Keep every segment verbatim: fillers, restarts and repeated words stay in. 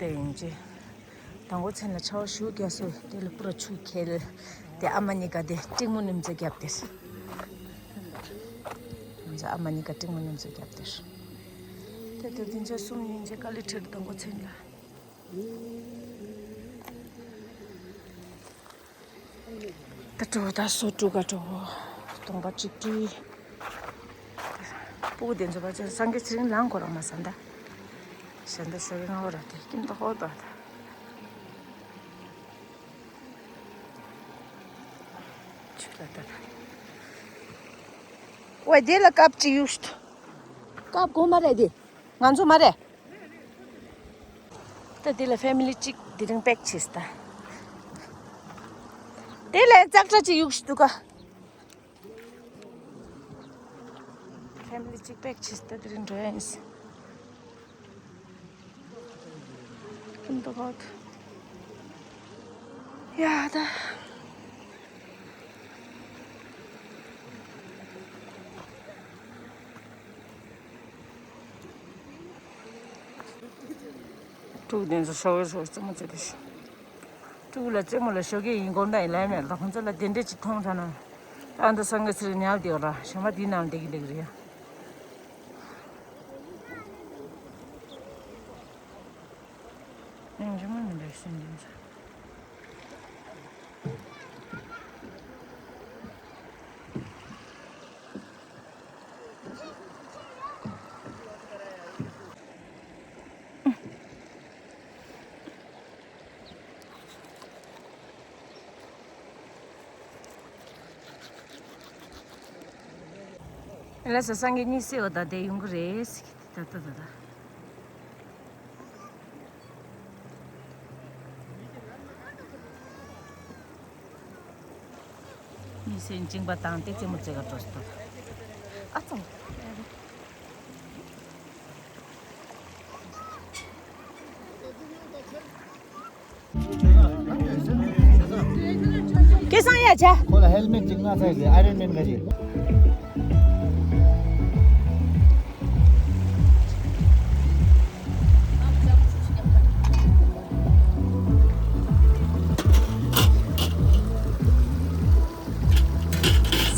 དེ་ཡིན་ཅི། དང་པོ་མཚན་ལ་ཆར་པ་ཞེ་པོ་རྒྱག་སོང་། དེ་ལ་པུ་ར་ཆུ་ཁེལ། དེ་ཨ་མ་གཉིས་ཀ་དེ་སྤྲིང་མོ་ནེམ་ཙེ་བརྒྱབ་སྟེ། ང་ཚོ་ཨ་མ་གཉིས་ཀ་སྤྲིང་མོ་ནེམ་ཙེ་བརྒྱབ་སྟེ། དེ་དེ་དེ་ཚོ་གསུམ་ཡིན་ཅི། ཀ་ལི་ཁྲིར་དང་པོ་མཚན་ལ། ད་འགྲོ་ད་སོ་དྲུག་ག་འགྲོ། སྟོང་པ་གཅིག་དྲུག་སྤུ་གུ་དེ་ཚོ་བ་ཅན་སངས་རྒྱས་ཚེ་རིང་ལང་གོ་ར་མ་ས་འདའ། ཞལ་འདའ་ཞོ་གི་ང་བོ་ར་དེ་ཀིན་ཏོ་ཧོ་ཏོ་ད། ཆུ་ལ་ད་ད། ཝེ་དེ་ལ་ཀབ་ཅིག་ཡུགས། ཀབ་གོ་མ་རེད་དེ། ང་ཚོ་མ་རེད། ད་འདི་ལ་ཕེ་མི་ལི་གཅིག་དེ་རིང་པེག་བྱས་ད། དེ་ལ་ཙག་སྒྲ་གཅིག་གཡུགས་ཤིག་འདུག་ག་ཕེ་མི་ལི་གཅིག་པེག་བྱས་ད་དེ་རིང་འགྲོ་ཡ་ཡིན། ཀུན་ཏུ་གོ་ཡ་ད། ཕྲུ་གུ་དེ་ཚོ་ཞོགས་ཀས་ཞོགས་རྩེད་མོ་རྩེ་དུས། ཕྲུ་གུ་ལ་རྩེད་མོ་ལ་ཞོགས་ཀས་ཡིན་དགོངས་དག་ཡིན་ལབ་མེད་ལ། ཁོང་ཚོ་ལ་དེ་འདྲས་ཅིག་མཐོང་ཐལ་ན། ད་འདི་སང་གི་ཚེ་རིང་ཉལ་བསྡད་ཡོད་ར། ཞོགས་པ་དེའི་ནང་བསྡད་ཀྱི་འདུག་རེད་ཡ། ཡང་རི་མོ་མི་འདྲ་ཞིག་འདུག་ས། ལགས་སོ། སངས་རྒྱས་གཉིད་སད་འོ་ད་དེ་ཡོང་གི་རེད་ཟེར་གི་ད་ད་ད་ད། གཉིད་སད་མཇིང་པ་བཏང་སྟེ་རྩེད་མོ་རྩེ་ག་འགྲོ་སོང་། ཨ་ཙང་། སྐལ་བཟང་ཡ་ཆ། ཁོ་ལ་ཧེལ་མེད་ཅིག་མངགས་ཚར་ཡོད། ཨའི་རོན་མེན་ག་རེ།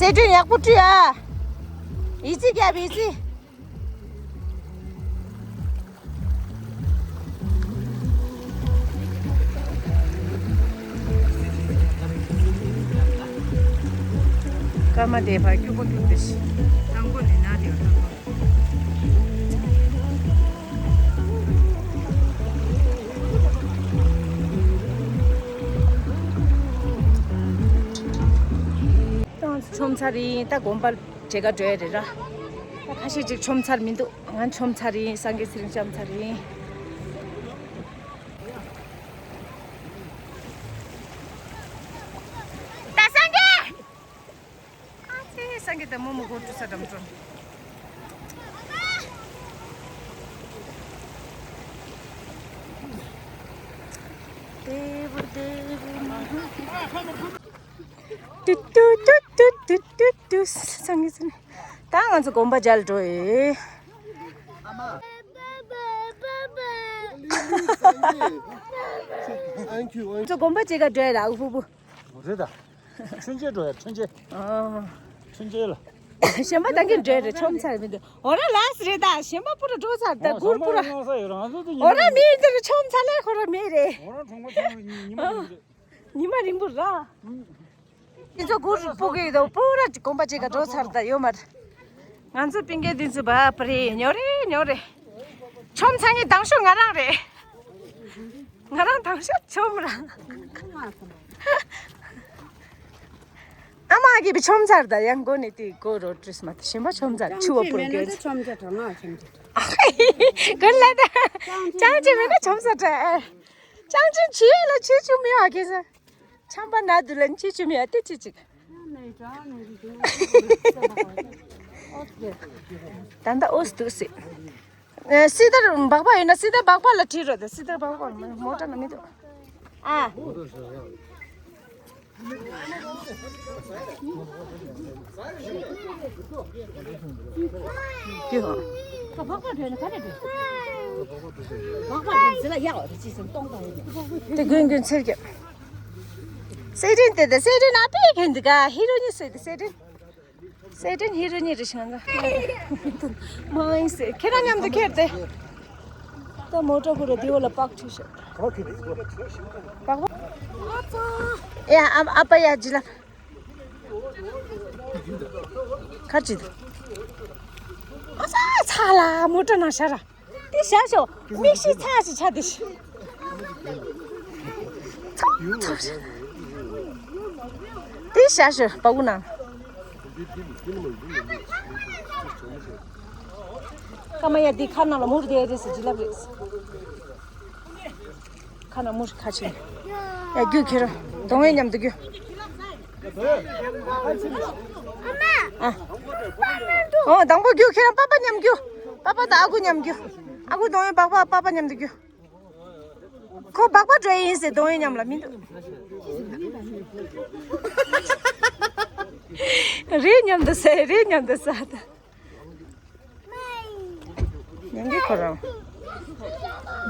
གསལ་སྒྲོན་ཡག་པོ་བྲིས་ཨ། ཡིད་ཆེས་རྒྱབ་ཡིད་ཆེས། སྐར་མ་དེ་ཕར་སྐྱུག་པོ་སྐྱུག་པོ་ཞིག་དང་པོ་ནི་ན་དེ་བ་དང་པོ། ད་ང་ཚོ་ཆོམ་ཚར་ཡིན། ད་དགོན་པ་མཇལ་ག་འགྲོ་ཡ་རེད་ར། ད་ཁ་ཤས་ཅིག་ཆོམ་ཚར་མི་འདུག་ང་ཆོམ་ཚར་ཡིན། སངས་རྒྱས་ཚེ་རིང་ཆོམ་ཚར་ཡིན། ད་སངས་རྒྱས། ཨ་ཙི། སངས་རྒྱས་ད་མོ་མོ་གོ་ཀྲུ་ས་འགྲམ་ཀྲོ། ཏུ་ཏུ་ཏུ་ཏུ་ཏུ་ཏུ། སངས་རྒྱས་ཚེ་རིང་། ད་ང་ཚོ་དགོན་པ་མཇལ་འགྲོ་ཡི། Thank you. ང་ཚོ་དགོན་པ་མཇལ་ག་འགྲོ་ཡི་ར། ཨུ་ཕུ་ཕུ། རེད་ད། ཁྲུན་ཆེ་འགྲོ་ཡ། ཁྲུན་ཆེ། ཨ། ཁྲུན་ཆེ་ལ། གཞན་པ་ད་གིན་འགྲོ་ཡི་རེད། ཆོམ་ཚར་མི་འདུག་འོ་ར་ལགས་རེད་ད། གཞན་པ་པུ་ར་འགྲོ་ཚར་ད། གུར་པུ་ར། འོ་ར་མི་འདི་རུ་ཆོམ་ཚར་ལས་ཁོ་ར་མེད་རེད། ཉི་མ་རིང་པོ་ར། ཨ། ཉི་མ་རིང་པོ་ར། འདི་ཚོ་གུར་སྤུ་གུ་ཡོད་དོ་པུ་ར་གོམ་པ་བྱེད་ག་འགྲོ་ཚར་ད་ཡོད་མ་རེད། ང་ཚོ་སྤུན་ཀྱག་འདི་ཚོ་བ་པ་རེད། ཉོ་རེད་ཉོ་རེད། ཆོམ་ཚང་གི་དང་ཤོས་ང་རང་རེད། ང་རང་དང་ཤོས་ཆོམ་ར། ཨ་མ་གིས་བི་ཆོམ་ཚར་ད་ཡང་སྒོ་ནས་དེ་སྒོ་རོ་ཏྲིས་མ་ད་གཞན་པ་ཆོམ་ཚར་ཆུ་བ་པུར་གྱོན་ཚར། ཆོམ་ཚར་གྲང་ང་ཆོམ་ཚར། གོན་ལ་ད། ཅང་ཅི་མེད་ན་ཆོམ་ཚར་ད། ཅང་ཅི་ཆི་ལ་ཆི་ཆུ་མི་བ་གེ་ས། ཆམ་པ་ན་དུ་ལན་ཅི་ཆུ་མི་ཡ་ཏི་ཅི་ཅིག་ད་ད་ཨོ་སི་དུ་སི། སི་ཏར་སྦག་པ་ཡོད་ན་སི་ཏར་སྦག་པ་ལ་ཁྲིད་རོགས་དང་། སི་ཏར་སྦག་པ་མོ་ཊ་ན་མི་འདུག་ཨ། ཀྱི་ཧོ། ད་སྦག་པ་འདྲ་ནི་ག་རེ་འདྲ། དེ་དགོན་དགོན་ཚེར་རྒྱབ། སེ་རིན་དེ་དེ་སེ་རིན་ཨ་པེ་གན་འདི་ག་ཧི་རོ་ནི་སེ་དེ་སེ་རིན། སེ་རིན་ཧི་རོ་ནི་རེ་ཤང་ག་མ་ཡིན་སེ་ཁྱེད་རང་མཉམ་དུ་ཁྱེར་ཏེ། ད་མོ་ཊ་ཕུ་ར་དེ་བོ་ལ་པག་ཁྲིད་ཤག་པག་པ། ཡ་ཨ་ཨ་པ་ཡ་ཇི་ལ། ཁར་ཅི་དུ། ཨ་ས་ཚ་ལ་མོ་ཊ་ནང་ཤ་ར། དེ་ཤ་ཤོ། མིག་ཤི་ཚ་ཞིག་ཆ་དེ་ཤི། ཚ་ཚ་ཤ། དེ་ཤ་ཤོ་པ་གུ་ནང་། ཀ་མ་ཡ་དེ་ཁ་ནང་ལ་མུར་དེ་རེད་ཟེར་ཇི་ལབ་རེད། ཁ་ན་མུར་ཁ་ཆེ། ཡ་རྒྱུག་ཁྱེར་རོ། གདོང་ཡ་མཉམ་དུ་རྒྱུག་ཨ། ཨོ་དང་པོ་རྒྱུག་ཁྱེར་རོ་པ་པ་མཉམ་རྒྱུག་པ་པ་དང་ཨ་ཁུ་མཉམ་རྒྱུག་ཨ་ཁུ་གདོང་ཡ་པག་པ་པ་པ་མཉམ་དུ་རྒྱུག་ཁོ་པག་པ་འགྲོ་ཡིན་ཟེར་གདོང་ཡ་མཉམ་ལ་མི་འདུག་རེད་མཉམ་དུ་ཟེར་རེད་མཉམ་དུ་ཟེར། ཉན་གི་ཁོ་རང་།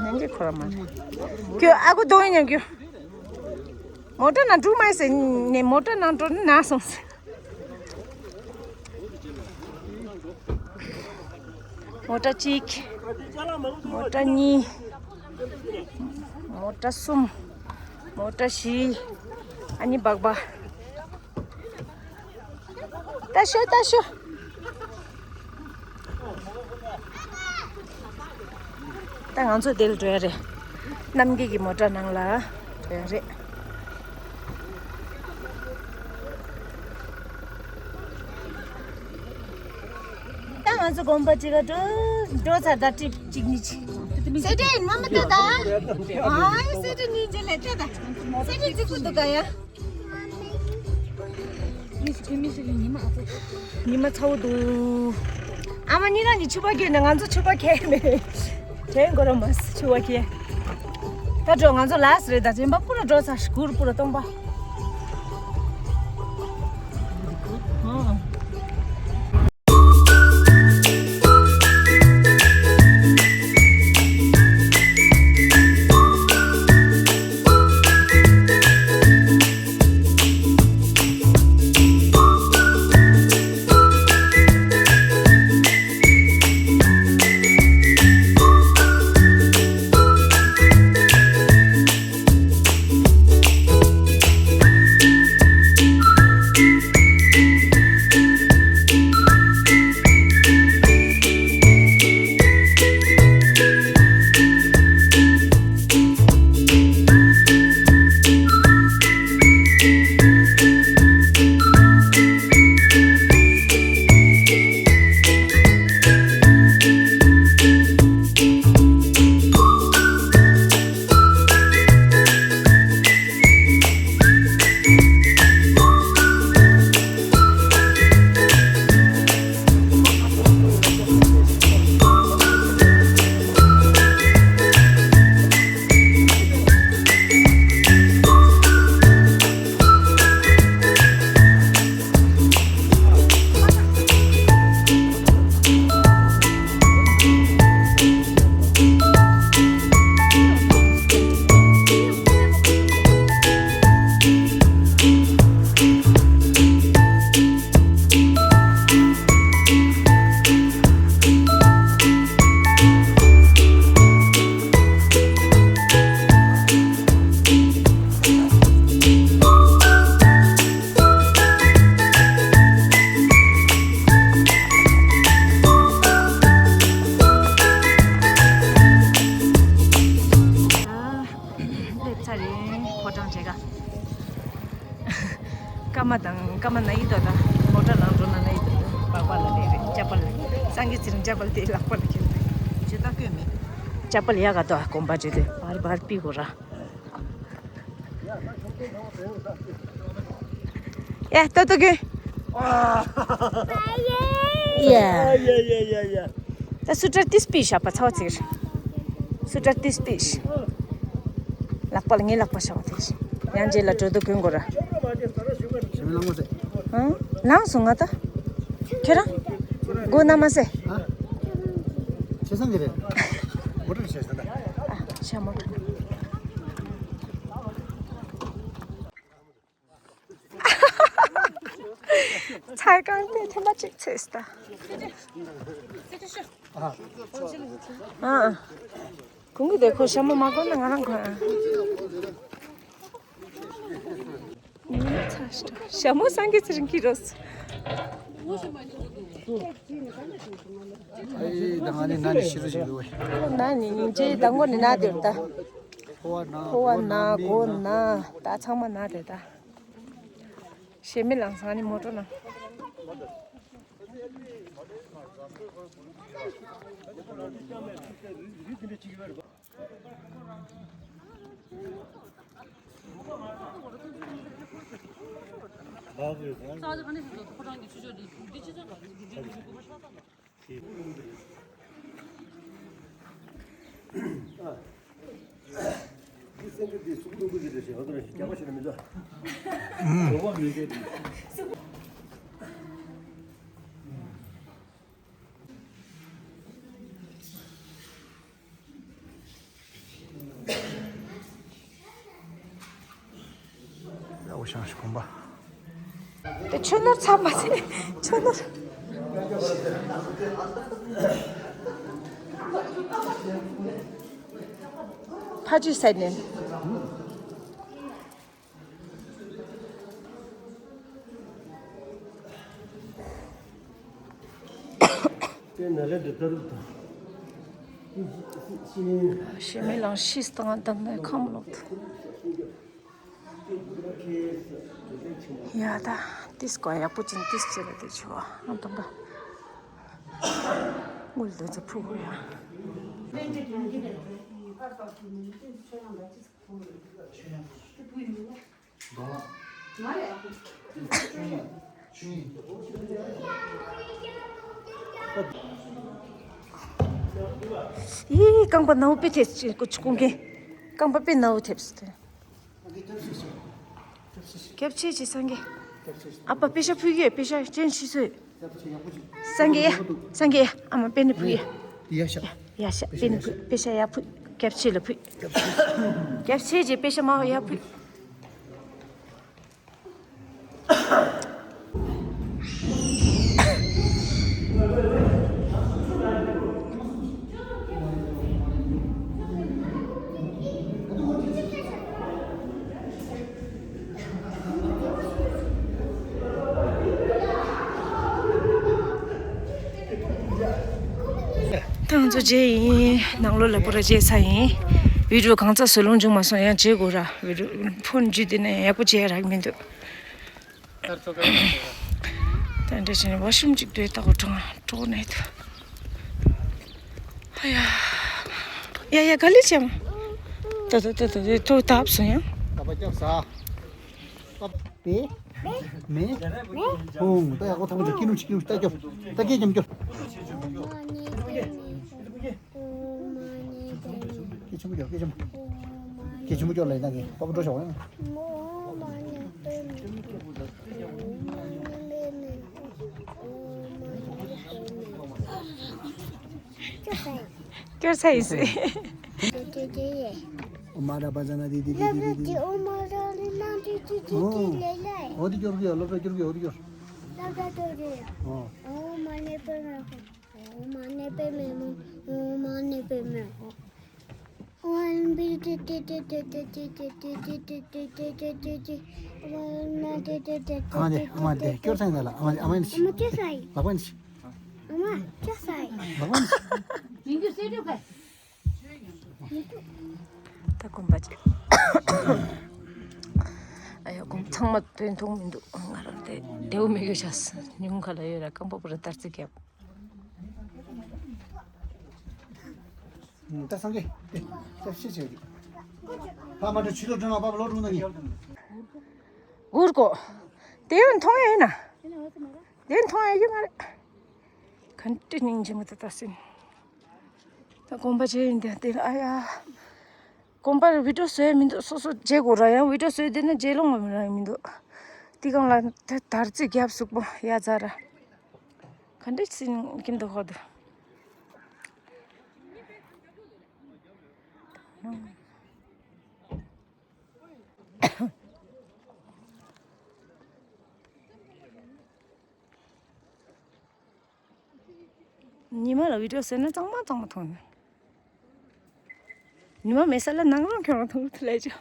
ཉན་གི་ཁོ་རང་མ་རེད། ཁྱོད་ཨ་ཁུ་གདོང་ཡིན་ཉན་གྱི། མོ་ཊ་ནང་འགྲོ་མ་ཟེར་ནས་མོ་ཊ་ནང་འགྲོ་ནས་ན་སོང་ཟེར། མོ་ཊ་གཅིག་མོ་ཊ་གཉིས། མོ་ཊ་གསུམ། མོ་ཊ་བཞི། ཨ་ནི་སྦག་སྦག་ལྟ་ཤོག་ལྟ་ཤོག་ད་ང་ཚོ་དེ་ལ་འགྲོ་ཡ་རེད། གནམ་སྐྱིད་ཀྱི་མོ་ཊ་ནང་ལ་འགྲོ་ཡ་རེད། ད་ང་ཚོ་དགོན་པ་གཅིག་ག་འགྲོ་འགྲོ་ཚར་ད་ཀྲིབ་གཅིག་གཉིས་གཅིག་སེ་ཏྲེ་ཡིན་མ་མ་ལྟ་ད། ཨ་ཡ་སེ་ཏྲེ་གཉིས་འཇལ་ལས་ལྟ་ད། སེ་ཏྲེ་གཅིག་པུ་འདུག་ག་ཡ། མི་ཞིག་གིས་མི་ཞིག་གིས་ཉི་མ་ཨ་ཙི། ཉི་མ་ཚ་བོ་འདུག་ཨ་མ་གཉིས་རང་གིས་ཕྱུ་པ་ཁྱེར་ནས་ང་ཚོ་ཕྱུ་པ་ཁྱེར་མེད། དྲན་དགོས་ར་མ་ཕྱུ་པ་ཁྱེར། ད་འགྲོ་ང་ཚོ་ལ་སི་རེད་ད་རྗེན་པ་པུ་ར་འགྲོ་ཚར་གུར་པུ་ར་སྟོང་པ། ཨ། སླེབས་ཚར་རེད་ཕོ་བྲང་མཇལ་ཁ། ཀརྨ་དང་ཀརྨ་ན་ཡི་དོ་དང་མོ་ཊ་ནང་འགྲོ་ན་ན་ཡི་དོ་དང་པགས་པ་ལ་ལས་རེད་ཅ་པལ་ལ་སངས་རྒྱས་ཚེ་རིང་ཅ་པལ་དེ་ལག་པ་ལ་ཁྱེར་ཇི་ལྟ་བཀོད་མེད་ཅ་པལ་ཡག་ག་དོ་གོམ་པ་བརྗོད་དེ་བར་བར་པི་གོ་ར། ཡ་ཏོ་ཏོ་གི། ཡ། ད་སུ་ཏྲར་ཏིས་པི་ཤ་པ་ཚ་བ་ཚིར། སུ་ཏྲར་ཏིས་པི་ཤ། ལག་པ་ལ་ངའི་ལག་པ་ཤ་བ་ཚིར། ཡང་རྗེས་ལ་འགྲོ་དུ་གོན་དགོས་ར། ཞེ་མི་ལང་མ་ཟེར། ཨང་། ལངས་སོང་ང་ད། ཁྱེད་རང་། སྒོ་ན་མ་ཟེ། ཨ། ཆེ་སང་གི་རེད། ཨ། ཞྭ་མོ། ཚ་གང་དེ་ཐེངས་མ་གཅིག་ཚོས་ད། ཨ། གོང་གི་དེ་ཁོ་ཞྭ་མོ་མ་གོན་ན་ང་རང་གོན་ཨ། ཞྭ་མོ་སངས་རྒྱས་ཚེ་རིང་གི་རོ། ཨེ་ད་ང་ནི་ན་ནི་ཤི་རུ་ཞིག་ཡོད། ན་ནི་སྙིང་རྗེ་དང་མགོ་ནི་ན་དེར་ད། ཕོ་བ་ན་མགོ་ན་ད་ཚང་མ་ན་དེ་ད། ཞེ་མི་ལང་ཚང་ནི་མོ་ཊ་ན། ཡག་པོ་བཞག་ཤིག་གོམ་པ། དེ་ཆུ་ནོར་ཚ་མ་ཚེ་ཆུ་ནོར། ཕ་ཅི་ཟེར་ནས། ཞེ་མི་ལང་ཤིས་དང་འདམ་ནས་ཁམས་ལོག་ཏུ། ཡ་ད་ཏིས་ཀོ་ཡག་པོ་ཅིན་ཏིས་ཅེ་ལ་དེ་ཆུ་བ་ཨ་འདམ་པ། དངུལ་དུ་ཚ་ཕུ་གོ་ཡ། ཡི་རྐང་པ་ནའུ་པེ་ཐེབས་ཀུ་ཆུ་ཀུང་གེ། རྐང་པ་པེ་ནའུ་ཐེབས་ཏེ། སྐྱབས་ཆེ་ཆེ་སངས་རྒྱས། ཨ་ཕ་པེ་ཤ་ཕུལ་གི་པེ་ཤ་ཅན་ཤི་སོས། སངས་རྒྱས་སངས་རྒྱས་ཨ་མ་པེ་ནི་ཕུལ་གི་ཡ་ཤ། ཡ་ཤ་པེ་ནི་ཕུལ་པེ་ཤ་ཡ་ཕུལ་སྐྱབས་ཆེ་ལ་ཕུལ། སྐྱབས་ཆེ་ཆེ་པེ་ཤ་མ་ཡ་ཕུལ། ད་ང་ཚོ་མཇལ་ཡིན། ནང་ལོགས་ལ་པུ་ར་མཇལ་ཚར་ཡིན། བི་ཌིའོ་གང་ཚ་བཟོ་ལོང་བྱུང་མ་སོང་། ཡང་མཇལ་དགོས་ར། བི་ཌིའོ་ཕོན་བརྒྱུད་དེ་ནས་ཡག་པོ་མཇལ་རག་མི་འདུག་ད་འདྲ་བྱས་ནས་ཝ་ཤི་རུམ་གཅིག་ལྟོས་ལྟ་གོ་གྲོང་གྲོགས་ནས་ད། ཨ་ཡ། ཡ་ཡ་ག་ལེ་བྱས་མ། ད་ད་ད་ད་ད་ཐོ་ཐབ་སོང་ཡ། ད་པ་སྐྱབས་ས། པེ། མེ། ཧོང་ད་ཡག་པོ་ཐང་ཅིག་ཀི་ནུ་ཅིག་ཀི་ནུ་ད་སྐྱོ། ད་སྐྱེ་ཅམ་སྐྱོ། སྐད་ཆེན་པོ་སྐྱོར། སྐད་ཆེན་པོ། སྐད་ཆེན་པོ་སྐྱོར་ལ་ཡིན་ན་གི་པ་པ་འགྲོ་ཤོག་ཨང་། སྐྱོར་ས་ཡིན་སྲིད། ཨོ་མ་ར་པ་ཛ་ན་དི་དི་དི་དི་དི། ཨོ་མ་ར་རི་ན་དི་དི་དི་དི་ལེ་ལེ། འོ་དི་སྐྱོར་གི་ཡོད། སློབ་གྲྭ་སྐྱོར་གི་ཡོད། འོ་དི་སྐྱོར། སློབ་གྲྭ་སྐྱོར་གི་ཡོད། ཨོ། ཨོ་མ་ནི་པེ་མེ་ཧོ། ཨོ་མ་ནི་པེ་མེ་ཧོ། ཨོ་མ་ནི་པེ་མེ་ཧོ། ཨ་མ་དེ། ཨ་མ་དེ། སྐྱོར་ཚང་ལ། ཨ་མ་དེ། སྐྱོར་ཚང་ལ། ཨ་མ། ཨ་མ་ནི། ཨ་མ་སྐྱོར་ཚང་། ཨ་མ་ནི། མིང་དུ་གསོལ་འདེབས་ག་ད་དགོན་པ་ཅིག་ཨ་ཡ། དགོན་ཚང་མ་དོན་མཐོང་མི་འདུག་ང་རང་དེ་དེའུ་མི་གི་ཤ་ཉུང་ཁ་ལ་ཡོད་ར། རྐང་པ་པུ་ར་དར་རྩི་རྒྱབ། ད་སངས་རྒྱས། ད་ཤི་བྱེད་ཀྱི། ཕ་མ་དྲུག་ཕྱི་ལོགས་དྲུང་ལ་པ་པ་ལོ་དྲུང་ན་ངེས། གུར་གོ། དེ་ཡང་མཐོང་ཡ་ཡིན་ན། དེ་མཐོང་ཡ་ཡོད་མ་རེད། ག་འདྲ་སྙིང་རྗེ་མོ་དེ་ལྟ་སྲིད། ད་དགོན་པ་ཆེ་ཡིན་དེ་དེ་ཨ་ཡ། དགོན་པར་བི་ཌིའོ་བཟོས་མི་འདུག་སོ་སོ་མཇལ་དགོས་ར། ཡང་བི་ཌིའོ་བཟོས་བསྡད་ན་མཇལ་ལོང་མི་རང་མི་འདུག་དེ་གང་ལ་དེ་དར་རྩི་རྒྱབ་ཟུག་པོ་ཡ་ཛ་ར། ག་འདྲ་སྲིད་ཀྱིན་འདུག་ཧོ་དུ། ཉི་མ་ལ་བི་ཌིའོ་བཟོས་ན་གཙང་མ་གཙང་མ་མཐོང་། ཉི་མ་མེད་ས་ལ་ནང་རང་ཁྱོད་རང་མཐོང་ཐུབ་ལས་ཅོ།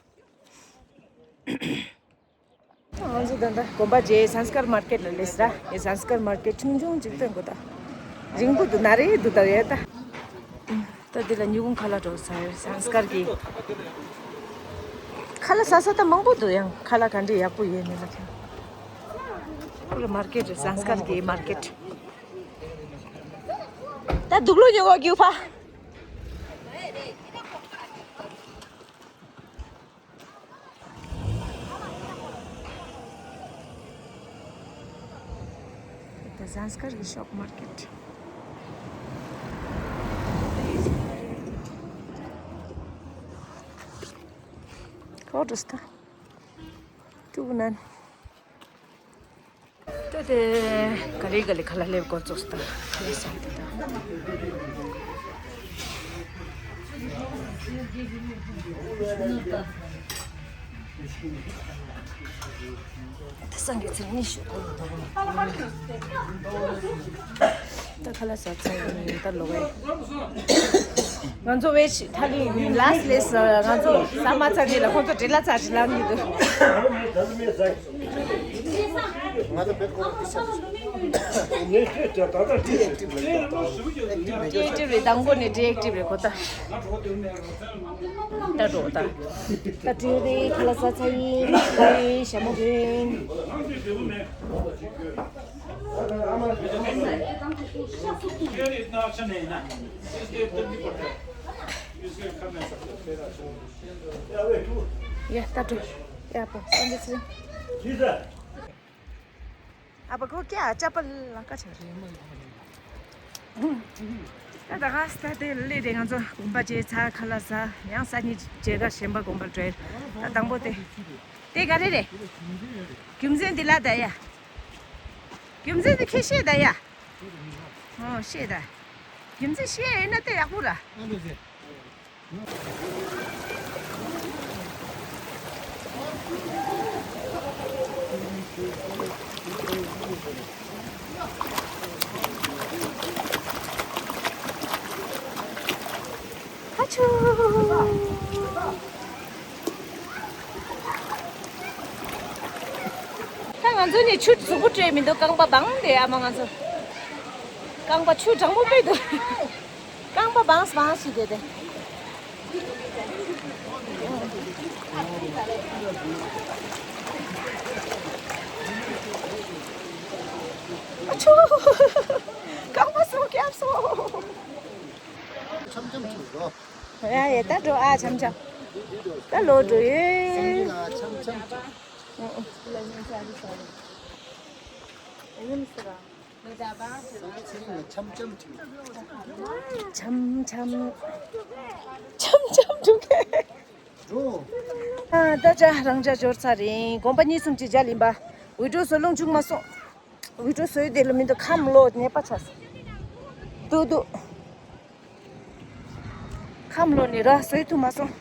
ང་ཚོ་ད་ལྟ་དགོན་པ་རྗེས་ཟངས་དཀར་མར་ཀེཊ་ལ་སླེབས་ས། ཡ་ཟངས་དཀར་མར་ཀེཊ་ཆུང་ཆུང་ཅིག་སྟོན་དགོས་ད། རིང་པོ་འདུག་ན་རེ་འདུག་ད་ཡ་ད། ད་འདི་ལ་ཉིན་གུང་ཁ་ལག་འགྲོ་ས་ཡོད། ཟངས་དཀར་གྱི་ཁ་ལག་ཟ་ས་ད་མང་པོ་འདུག་ཡང་ཁ་ལག་ག་འདྲ་ཡག་པོ་ཡོད་མེད་ལ་ཁྱོད། ཁོ་ལ་མར་ཀེཊ་རེད། ཟངས་དཀར་གྱི་མར་ཀེཊ། ད་དུག་ལོག་ཉོ་གོ་རྒྱུ་ཕ། ད་ཟངས་དཀར་གྱི་ཤོག་མར་ཀེཊ། ཁོ་འགྲོ་སྟ། ཀྲུ་གུ་ནན། ད་དེ་ག་ལེ་ག་ལེ་ཁ་ལག་སླེབས་འགོ་བཙུགས་སོང་། ད་ཁ་ལག་ཟ་དེ་ད། ད་སང་གི་ཚེ་ནི་ཤོག་གུ་ད། ད་ཁ་ལག་ཟ་ཚར་ཡིན་ད་ལོ་བས། ང་ཚོ་བས་ཐ་ལི་ལཱ་སི་ལེ་སི་ང་ཚོ་ཟ་མ་ཚར་རྗེས་ལ་ཁོང་ཚོ་འབྲེལ་ལ་ཚར་ཞིག་ལངས་ཀྱི་འདུག་ང་ཚོ་བེད་ཁོ་རང་ཏི་ཤ་ཏི་ཤ་ཨེག་ཊིབ་རེད། དང་པོ་ནས་ཏི་ཤ་ཨེག་ཊིབ་རེད་ཁོ་ད། ད་འགྲོ་ད། ད་ཏི་རེད་ཁ་ལག་ཟ་ཚར་ཡིན། ད་ཡིན་ཞྭ་མོ་གིན། ཡ་ད་འགྲོ། ཡ་པོ་སང་གི་ཚེ། ཨ་པ་ཁོ་ཀྱ་ཅ་པ་ལ་ཀ་ཆ་རེ་མ་ཡོང་། ད་ད་ག་ས་ད་དེ་ལས་དེ་ང་ཚོ་དགོན་པ་བརྗེས་ཚར་ཁ་ལག་ཟ། ཡང་སང་ཉིན་མཇལ་ཁ་གཞན་པ་དགོན་པ་འགྲོ་ཡ། ད་དང་པོ་དེ་དེ་ག་རེ་རེད། རྒྱུ་མཚན་འདི་ལ་ད་ཡ། རྒྱུ་མཚན་འདི་ཁྱེད་ཤེས་ད་ཡ། ཨོ་ཤེས་ད། རྒྱུ་མཚན་ཤེས་ཡིན་ན་དེ་ཡག་པོ་ར། ཧ་ཆུ། ད་ང་ཚོ་ནི་ཆུ་རྫིག་པོ་སྤྲད་མི་འདུག་རྐང་པ་སྦངས་ཏེ་ཨ་མ་ང་ཚོ། རྐང་པ་ཆུ་གྲང་མོ་སྤྲད་འདུག་རྐང་པ་སྦངས་སྦངས་ཞིག་བསྡད་དེ། ཨ་ཆུ། རྐང་པ་སོ་སྐྱབས་སོ། འཆམ་འཆམ་བྱུང་འགྲོ། ཡ་ཡ་ད་འགྲོ་ཨ་འཆམ་འཆམ། ད་ལོ་འགྲོ་ཡེ། སང་ཉིན་ལ་འཆམ་འཆམ་བྱུང་། འཆམ་འཆམ་འཆམ་འཆམ་འགྲོ། ཨ་ད་ཅ་རང་ཅ་འབྱོར་ཚར་རིང་དགོན་པ་གཉིས་གསུམ་ཅིག་མཇལ་ཡིན་པ། འུད་སྒྲོག་བཟོ་ལོང་བྱུང་མ་སོང་། འུད་སྒྲོག་བཟོས་དེ་ལ་མི་འདུག་ཁམས་ལོ་ཉེས་པ་ཆགས་སོང་། འདུག་འདུག་ཁམས་ལོ་ནི་ར་བཟོས་ཐུབ་མ་སོང་།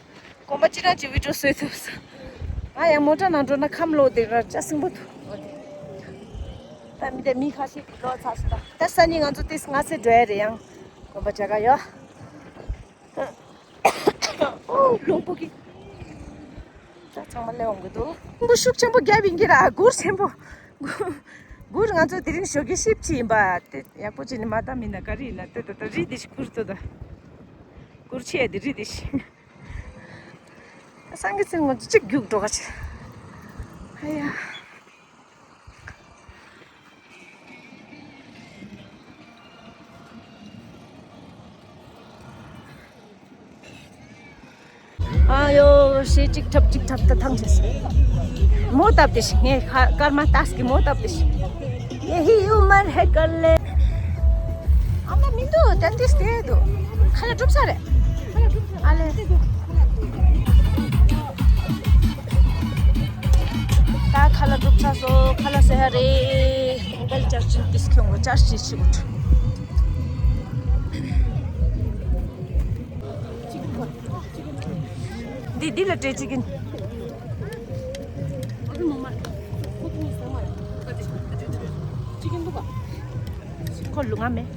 དགོན་པ་ཅི་རང་ཅིག་འུད་སྒྲོག་བཟོས་ཐུབ་སོང་། ང་ཡང་མོ་ཊ་ནང་འགྲོ་ན་ཁམས་ལོ་དེ་ར་ཅ་སྲིན་པོ་འདུག་ད་མི་དེ་མི་ཁ་ཤས་ཀྱི་ལོ་ཚར་སོང་། ད་ད་སང་ཉིན་ང་ཚོ་ཏིས་ང་ཚེ་འགྲོ་ཡ་རེད། ཡང་དགོན་པ་ཇ་ག་ཡོད། ཨོ་རླུང་བུ་གི། ད་ཚང་མ་སླེབས་འོང་གི་འདུག་རླུང་བུ་ཤུགས་ཆེན་པོ་བརྒྱབ་ཡིན་གྱི་ར་གུར་ཆེན་པོ། གུར་ང་ཚོ་དེ་རིང་ཞོགས་ཀྱི་ཤིབ་ཅིག་ཡིན་པ་དེ་ཡག་པོ་ཅིག་ནི་མ་བཏང་མིན་ན་ག་རེ་ཡིན་ན་དེ་ད་ད་རི་དེ་ཞིག་གུར་དུ་ད། གུར་ཆེ་དེ་རི་དེ་ཞིག་ད་སང་གི་ཚེ་ང་ཚོ་གཅིག་རྒྱུགས་འགྲོ་ག་ཆེ། ཨ་ཡ། ཨ་ཡོ་ཞེ་གཅིག་འཁྲབ་གཅིག་འཁྲབ་ད་ཐང་ཆད་སོང་། མོ་བཏབ་དེ་ཤི་ངས་ཁ་སྐར་མ་ཏཱས་ཀྱི་མོ་བཏབ་དེ་ཤི། ཡེ་ཧི་ཨུ་མར་ཧེ་ཀར་ལེ། ཨ་མ་མི་འདུག་ཏན་ཏིས་དེ་འདུག་ཁ་ལག་གྲུབ་ས་རེད། ཨ་ལེ། ད་ཁ་ལག་གྲུབ་ཚར་སོང་། ཁ་ལག་ཟ་ཡ་རེད། ཨོ་པལ་ཅར་ཅིན་ཏིས་ཁྱོད་ངོ་ཅར་ཅིག་ཞིག་འུ་ཐུ། འདི་འདི་ལ་སྤྲད་ཅི་གིན། ཁོ་ལུང་ང་མེད།